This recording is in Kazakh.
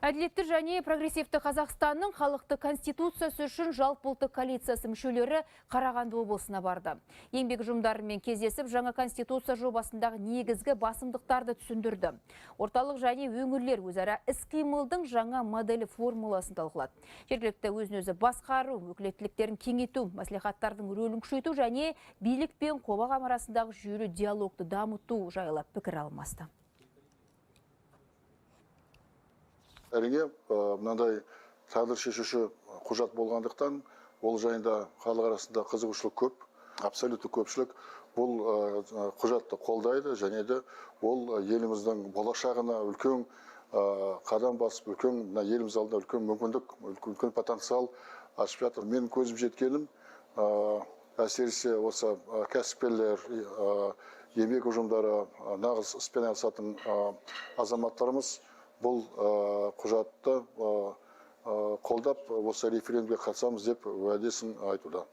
Әділетті және прогрессивті Қазақстанның халықты конституциясы үшін жалпы ұлттық коалициясы мүшелері Қарағанды облысына барды. Еңбек ұжымдарымен кездесіп, жаңа конституция жобасындағы негізгі басымдықтарды түсіндірді. Орталық және өңірлер өзара іс-қимылдың жаңа моделі формуласын талқылады. Жергілікті өзін-өзі басқару, өкілеттіліктерін кеңейту, мәслихаттардың рөлін күшейту және билік пен қоғам арасындағы жүйелі диалогты дамыту жайлы пікір алмасты. Әрине, мынандай тағдыр шешуші құжат болғандықтан, ол жайында халық арасында қызығушылық көп, абсолютті көпшілік бұл құжатты қолдайды және де ол еліміздің болашағына үлкен қадам басып, үлкен мына еліміз алдында үлкен мүмкіндік, үлкен потенциал ашып жатыр. Менің көзім жеткенім, әсіресе осы кәсіпкерлер, еңбек ұжымдары, нағыз іспен айналысатын азаматтарымыз бұл құжатты қолдап, осы референдумге қатысамыз деп уәдесін айтуда.